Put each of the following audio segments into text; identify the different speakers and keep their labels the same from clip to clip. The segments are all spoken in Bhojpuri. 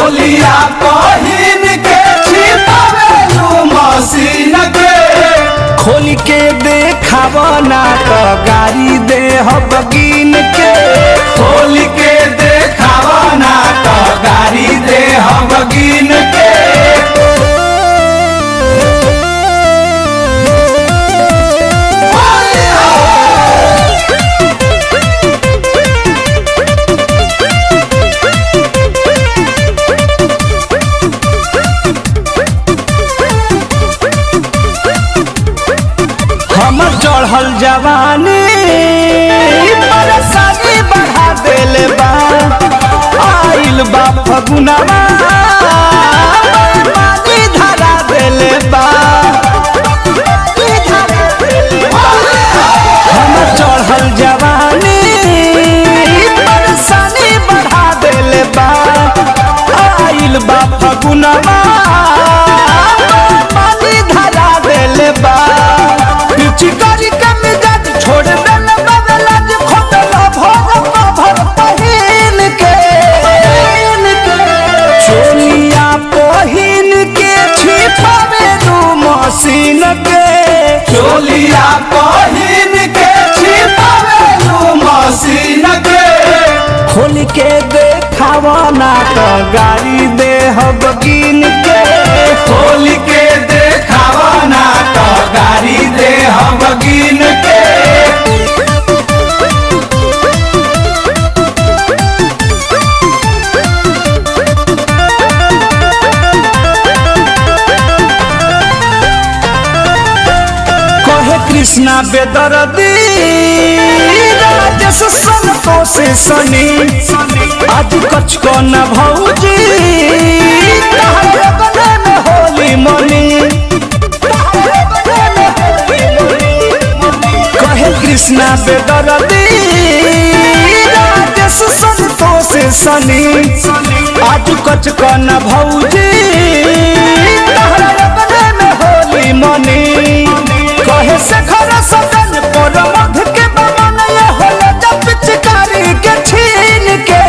Speaker 1: चोलिया पहिन के छिपावेलू मशीन के।
Speaker 2: खोल के देखाव ना तो गारी दे बगीन के।
Speaker 1: खोल के देखावा ना तो गारी दे बगीन के।
Speaker 2: हम चढ़ल जवानी परेशानी बढ़ा देले बा। आइल बा फगुनवा पानी धरा देले बा। हम चढ़ल जवानी परेशानी बढ़ा देले बा। आइल बा फगुनवा पानी धरा देले बा। पिचकारी के मिजाज छोड़ देले बदलाज खोटल भर भर पहिन के। चोलिया पहिन के छिपावे दू मशीन के।
Speaker 1: चोलिया पहिन के छिपावेलू मशीन के।
Speaker 2: खोल के देखाव ना तो गारी दे बगीन के।
Speaker 1: खोल के देखावा ना तो गारी दे बगीन के।
Speaker 2: कहे कृष्णा बेदर्दी राजेश संतोष सनी आज कछ को न भौजी तहर लगने में होली मनी। कहे कृष्णा बेदर्दी राजेश संतोष सनी आज कछ को न भौजी तहर लगने में होली मनी। कहे से घर सदन पर मध के बमन ये होला जब पिचकारी के छीन के।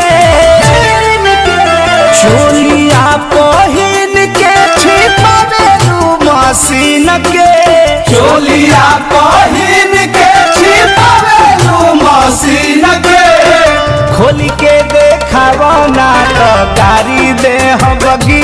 Speaker 2: चोलिया पहिन के छिपावेलू मशीन के।
Speaker 1: चोलिया पहिन के छिपावेलू मशीन के।
Speaker 2: खोल के देखाव ना तो गारी दे बगीन।